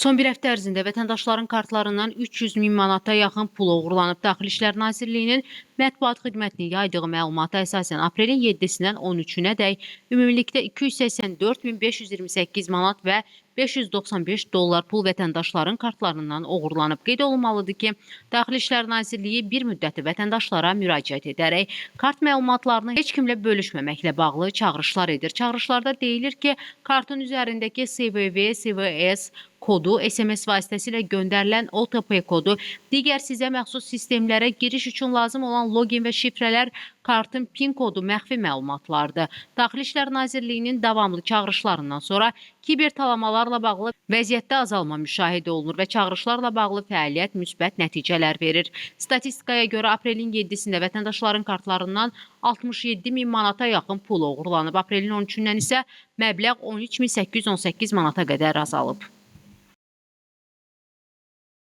Son bir həftə ərzində vətəndaşların kartlarından 300 min manata yaxın pul oğurlanıb. Daxili İşlər Nazirliyinin mətbuat xidmətinin yaydığı məlumata əsasən aprelin 7-sindən 13-ünədək ümumilikdə 284.528 manat və 595 dollar pul vətəndaşların kartlarından oğurlanıb. Qeyd olunmalıdır ki, Daxili İşlər Nazirliyi bir müddətdir vətəndaşlara müraciət edərək kart məlumatlarını heç kimlə bölüşməməklə bağlı çağırışlar edir. Çağırışlarda deyilir ki, kartın üzərindəki CVV, CVS kodu, SMS vasitəsilə göndərilən OTP kodu, digər sizə məxsus sistemlərə giriş üçün lazım olan login və şifrələr, kartın PIN kodu məxfi məlumatlardır. Daxili İşlər Nazirliyinin davamlı çağırışlarından sonra kiber talamalarla bağlı vəziyyətdə azalma müşahidə olunur və çağırışlarla bağlı fəaliyyət müsbət nəticələr verir. Statistikaya görə aprelin 7-sində vətəndaşların kartlarından 67 min manata yaxın pul oğurlanıb. Aprelin 13-dən isə məbləğ 13.818 manata qədər azalıb.